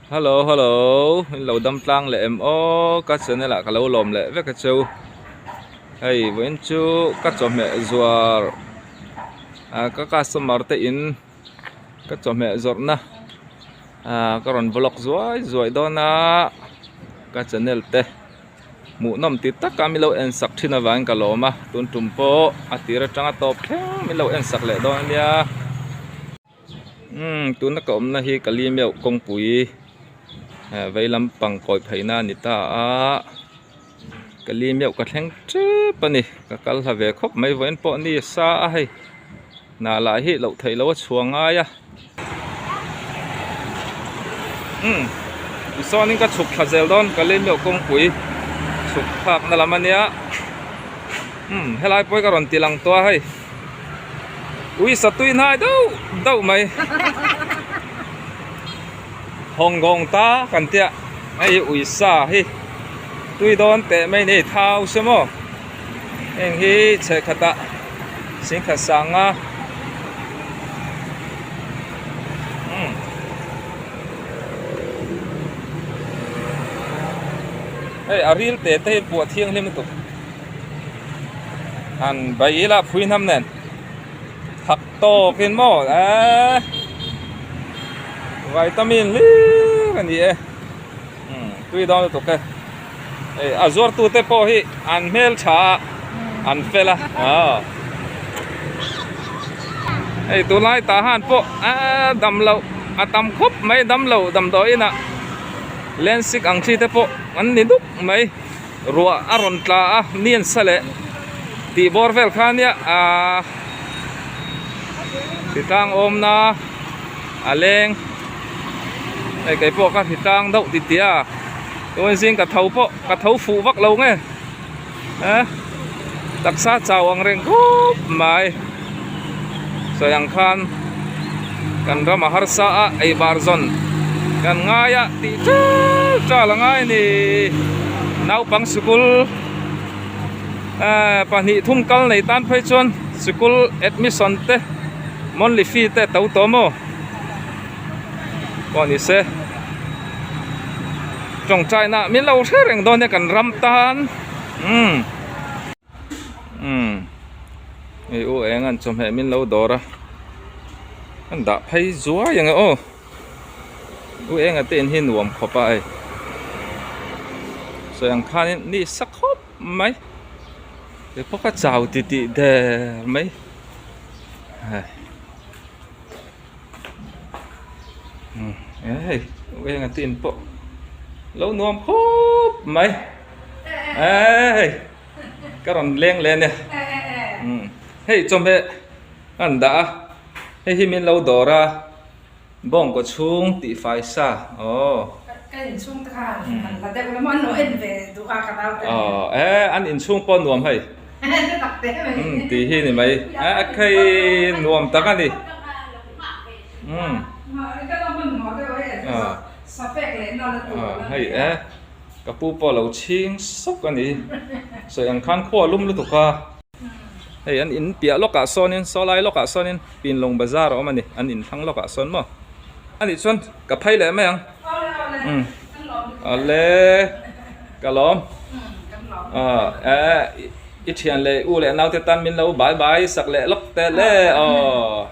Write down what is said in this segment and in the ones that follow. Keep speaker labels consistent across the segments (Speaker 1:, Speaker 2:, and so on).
Speaker 1: Hello hello in lo dam tlang leh em aw ka channel ah ka lo lawm leh vek a cheu hei vawiin chu ka chawhmeh zuar ah ka customer te in ka chawhmeh zawrh na ah ka rawn vlog zuai zuai dawn a ka channel te. Hmuhnawm ti taka min lo en sak thin avangin ka lawm a, tun tum pawh a tir atanga tawp thleng min lo en sak leh dawn ania. Umm tuna ka awmna hi ka li meuh kawngpui vei lampang kawi pheihna a ni ta a, ka li meuh ka thleng tep a ni, ka kal hla ve khawp mai vawiin pawh ni sa a hei hnah lah hi loh theih loh a chhuah ngai a. Umm tisawnin ka chhuk thla zel dawn ka lei meuh kawngpui chhuk thlak na lam ania umm helai pawh hi ka rawn ti lang tawh a hei ui satui hnai deuh deuh mai hawng gawng ta kan tia hei ui sa hi tui dawn teh mai ni thau se maw heng hi chhehkhat ah singkhat sanga umm hei a ril te te hi buah thianghlim lutuk han bai ila phui hnam nen thak tawk in maw eee vitamin hlir a ni e umm tui dawn lutuk e. Hei a zuartute pawh hi an hmel tha a an fel a aw hei tunlai tah han pawh aaa dam loh a tam khawp mai dam lo damdawi inah lensik ang chi te pawh an ni dup mai ruah a rawn tla a ni an sa leh tih bawr vel kha ania aaa hritlang awmna a leng hei keipawh ka hritlang deuh titi a. Tun zing ka tho pawh ka tho fuh vak lo nge eh taksa chau ang reng khawp mai sawi ang khan kan ram a harsa a ei bar zawn kan ngai a tih ṭal ṭal a ngai a ni naupang sikul eh pahnih thum kal nei tan phei chuan sikul admission te monthly fee te to tawh maw. Pawh ni se tawngtaina min lo hre reng dawn nia kan ram tan umm umm hei u eng an chawhmeh min lo dawr a an dah phei zuai ang e aw u enga te in hi nuam khawp a hei sawi ang khanin ni sa khawp mai he pawh kha chau titih der mai hei. Hei eng a tin pawh lo nuam khawp mai hei ka rawn leng leh ania hei chawhmeh an dah a hei hi min lo dawr a bawngkaw chhung tih fai sa aw aw e an inchhung pawh nuam hei. Umm tih hi ni mai a khei nuam tak a ni umm hei e ka pu pawh lo chhing sawk a ni sawi ang khan khua a lum lutuk a hei an in piah lawkah sawnin saw lai lawkah sawnin Pinlawng bazar a awm a ni an in thlang lawkah sawn maw a nih chuan ka phei leh mai ang umm awle ka lawm. I thian leh u leh naute tan min lo bai bai sak leh lawk teh le aw.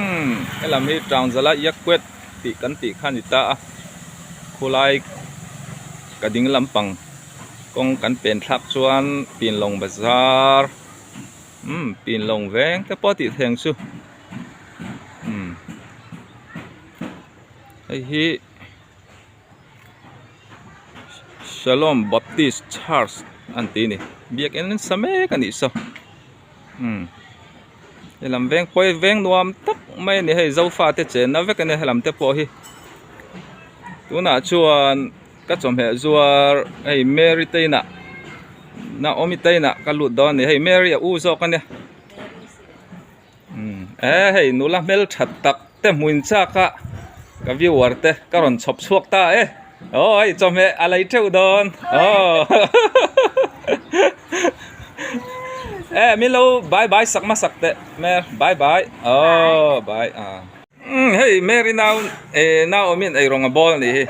Speaker 1: Umm helam hi Tangzala Yakwet tih kan tih kha a ni ta a, khulai ka ding lampang kawng kan pen thlak chuan Pinlawng bazar umm Pinlawng veng te pawh a tih thei ang chu umm hei hi. Shalom Baptist Church an ti a ni biakin an sa mek a nih saw umm helam veng pawh hi veng nuam tak mai a ni hei zofa te chenna vek a nia helam te pawh hi tunah chuan ka chawhmeh zuar hei Mary te inah Naomi te inah ka lut dawn a ni hei Mary a u zawk a nia umm e hei nula hmeltha tak te hmuin chak a ka viewer te ka rawn chhawp chhuak ta e aw hei chawhmeh a lei teuh dawn aw e min lo bye bye sak hmasak teh hmel bye bye aw bye ah. Umm hei Mary nau eh Naomi in eirawng a bawl a nih hi.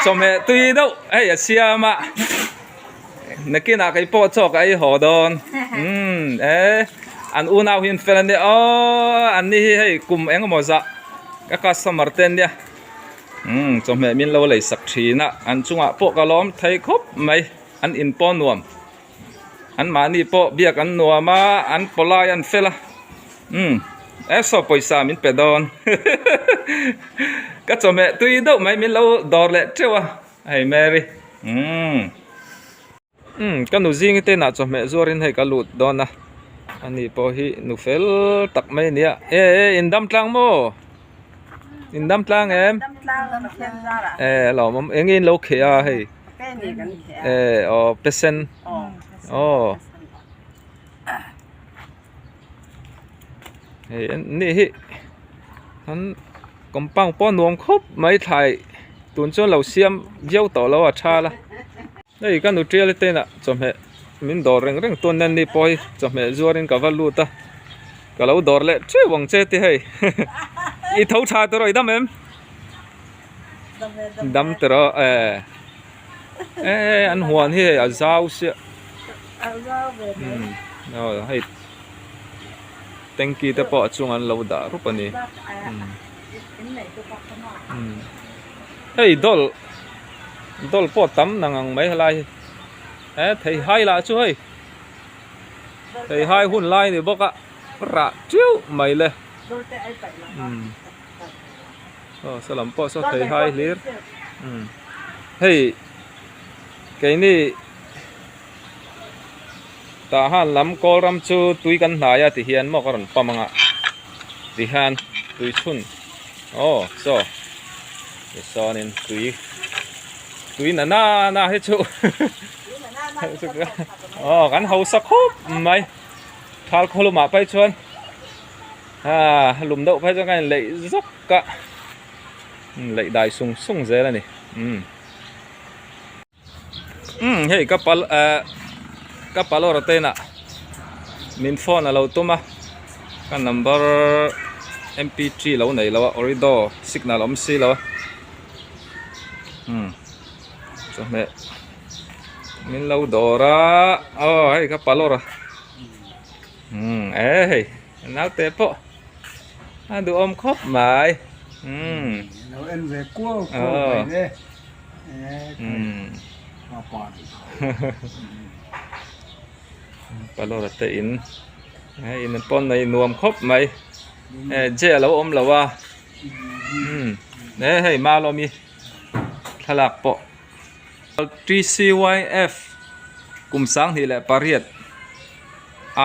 Speaker 1: Chawhmeh tui deuh hei a siam a. Nakinah kei pawh chaw ka ei haw dawn. Umm eh an unau hi an fel a nia aw an ni hi hei kum eng emaw zah ka customer te an nia. Umm chawhmeh min lo lei sak thin a an chungah pawh ka lawm thei khawp mai an in pawh nuam. An mahni pawh biak an nuam a an pawlai an fel a umm e saw pawisa min pe dawn ka chawhmeh tui deuh mai min lo dawr leh teuh a hei Mary umm umm ka nu zing te inah chawhmeh zuarin hei ka lut dawn a ani pawh hi nu fel tak mai a nia e e in dam tlang maw in dam tlang em e lawmawm eng nge in lo kheh a hei. Eh aw pesen aw hei an ni hi an compound pawh a nuam khawp mai thlai tun chuan lo siam viau tawh lo a tha la hei ka nu tial te inah chawhmeh min dawr reng reng tawn nen ni pawh hi chawhmeh zuarin ka va lut a ka lo dawr leh teuh ang che ti hei i tho tha tawh rawh i dam em. Dam te rawh eh eh an huan hi hei a zau sia aw hei tanky te pawh a chung an lo dah rup a ni hei dawl dawl pawh tam nang ang mai helai hi eh thei hai lah chu hei thei hai hun lai a ni bawk a rah teuh mai le. Aw saw lam pawh saw thei hai hlir umm hei keini tah han lam kawl ram chu tui kan hnai a ti hian maw ka rawn pam ang a ti hian tui chhun aw saw tisawn in tui tui na na na hi chu aw kan hausa khawp mai thal khaw lumah phei chuan. Haa lum deuh phei chuan ka in leih zawk a leih dai sung sung zel a ni umm umm hei ka pal eh ka palawr te inah min phone a lo tum a ka number mp three lo nei lo a orido signal awm si lo a umm chawhmeh min lo dawr a aw hei ka palawr a umm eh hei. Naute pawh a duhawm khawp mai umm.
Speaker 2: Lo en ve kuau kuau mai le umm a pa ni
Speaker 1: Palawra te in hei in pawn nei nuam khawp mai e je a lo awm lo a umm e hei Malawmi thlalak pawh TCYF kum 28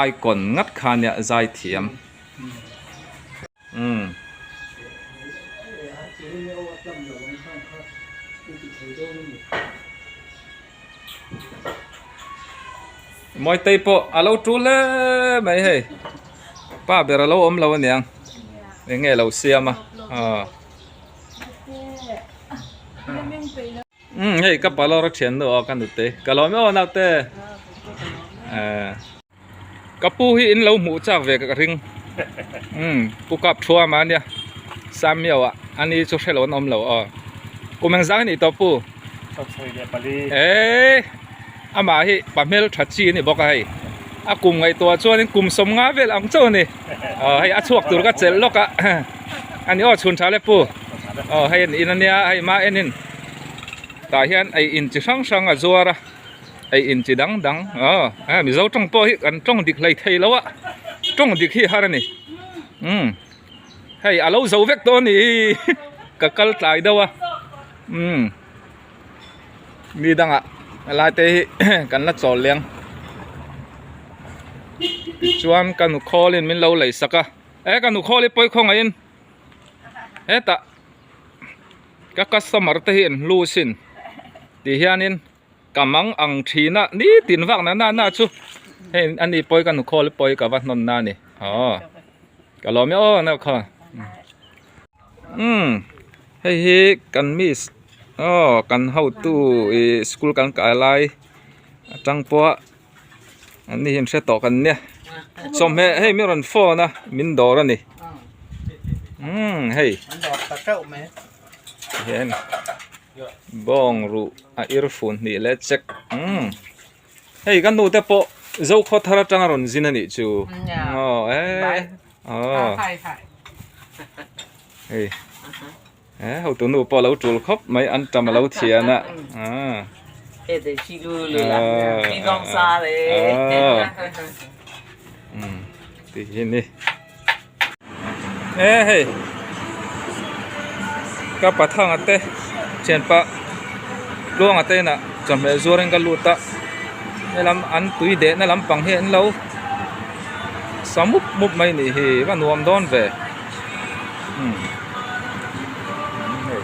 Speaker 1: icon ngat kha nia zai thiam umm. Mawitei pawh a lo tul hle mai hei pa ber a lo awm lo aniang eng nge lo siam a aw. Umm hei ka palawr a thian nu aw ka nute ka lawm em aw naute eh ka pu hi in lo hmuh chak ve ka ring umm pu kap thua mah ania Samuel ah ani chu hrelo an awm lo aw kum engzang a nih tawh pu eh amah hi pa hmel tha chi a ni bawk a hei a kum ngaihtuah chuanin kum sawmnga vel ang chauh a ni aw hei a chhuak tur ka chelh lawk a ani aw chhun tha le pu aw hei an in ania hei ma en in tah hian ei in chi hrang hrang a zuar a ei in chi dang dang aw a mizo tawng pawh hi kan tawng dik hlei thei lo a tawng dik hi har a ni umm hei a lo zo vek tawh a ni ka kal tlai deuh a umm. Mi dangah helai te hi kan la chawl leng tichuan ka nu khawlin min lo lei sak a e ka nu khawl hi pawi khawngaihin hetah ka customer te hi an hlu sin ti hianin ka mang ang thin a nitin vak na na na chu hei ani pawi ka nu khawl hi pawi ka va hnawn na a ni aw ka lawm e aw na khaw umm hei hi kan miss aw kan hotu ih school kan kai lai atang pawh an ni hi an hre tawh kan nia sawmhmeh hei mi rawn phone a min dawr a ni. Umm hei.
Speaker 3: An dawr ta teuh mai.
Speaker 1: Hian bawng ruh a ir fun hnih leh chek umm hei ka nu te pawh Zokhaw thar atanga rawn zin a nih chu aw eh aw hei eh hotu nu pawh a lo tul khawp mai an tam a lo thian a umm tih hi ni. E hei ka pathanga te thianpa tluanga te inah chawhmeh zuarin ka lut a helam an tui dehna lampang hi an lo sa mup mup mai nih hi va nuam dawn ve umm hei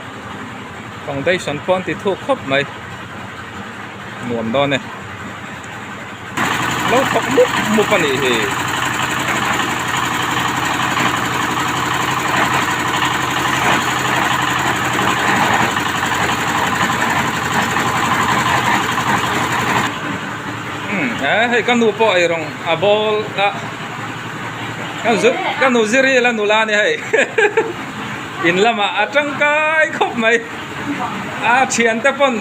Speaker 1: foundation pawh an ti thuk khawp mai nuam dawn e. Lo thawk mup mup a nih hi. Umm eh hei ka nu pawh eirawng a bawl a ka zu ka nu ziri la nula a ni hei in lamah a tangkai khawp mai a thiante pawn.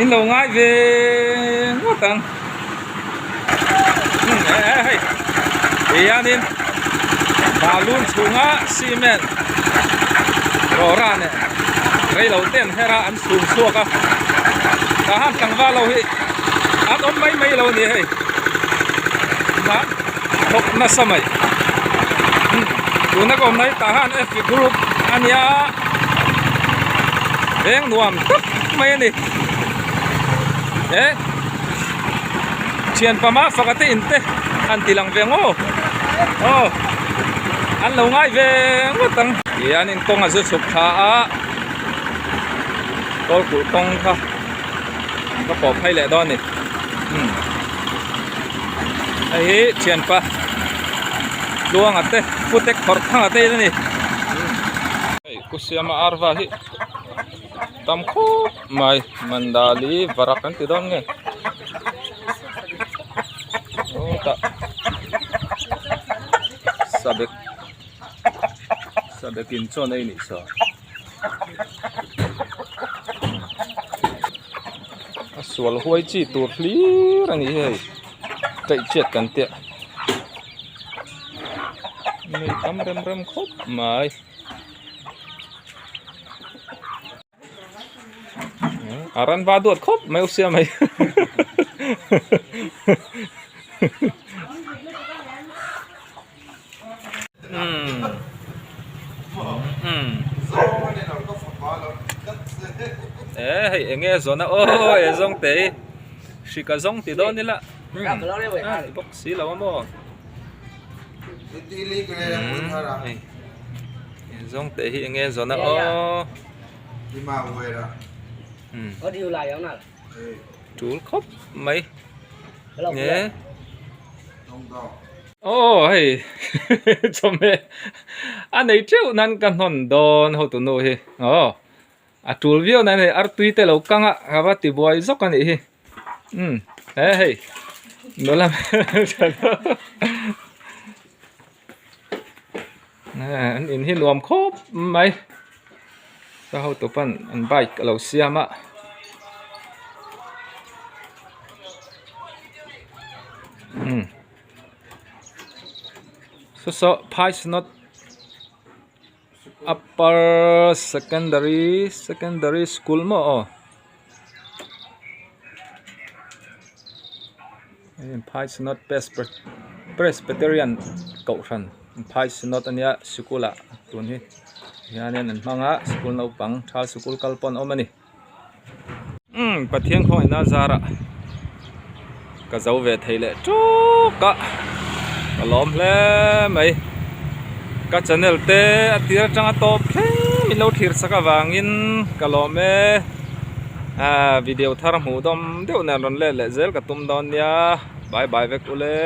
Speaker 1: In lo ngai ve ngawt ang hei hianin balloon chhunga cement rawra nen reilo te an her a an chhum chhuak a tah han tlangval ho hi an awm mai mai lo a ni hei tah thawk nasa mai tuna ka awmna hi tah han f group a nia veng nuam tak mai a ni he thian pama faka te in te han ti lang ve ngaw aw an lo ngai ve ngawt ang hianin kawng a zu chhuk tha a kawl kulh kawng kha ka pawh phei leh dawn a ni umm hei hi thianpa tluanga te putek khawrh thanga te in a ni hei ku siama arva hi tam khawp mai mandali varak an ti dawn nge aw tah sabek sabek in chaw nei nih saw. A sual huai chi tur hlir a ni hei kaih chiat kan tia nei tam rem rem khawp mai a ran va duat khawp mai u sia mai Eh hei enge zawn a aw e zawng te hi hrika zawng ti dawn ila a ti bawk si lo a maw hei zawng te hi enge zawn a aw tul khawp mai nge. Aw hei chawhmeh a nei teuh nan ka hnawn dawn hotu nu hi aw a tul viau nan hei artui te lo kang a ka va ti buai zawk a nih hi umm he hei nula an in hi nuam khawp mai ka hotu pawn an bike a lo siam a. Umm saw saw phai synod upper secondary secondary school maw aw phai synod presbyterian kohhran phai synod ania sikul ah tun hi hianin an hmang a sikul naupang thal sikul kal pawh an awm a ni. Umm Pathian khawngaihna zarah ka zo ve thei leh tuk a ka lawm hle mai ka channel te a tir atanga tawp thleng min lo thlir sak avangin ka lawm e ah video thar hmuh dawm deuh nen rawn let leh zel ka tum dawn nia bye bye vek ule.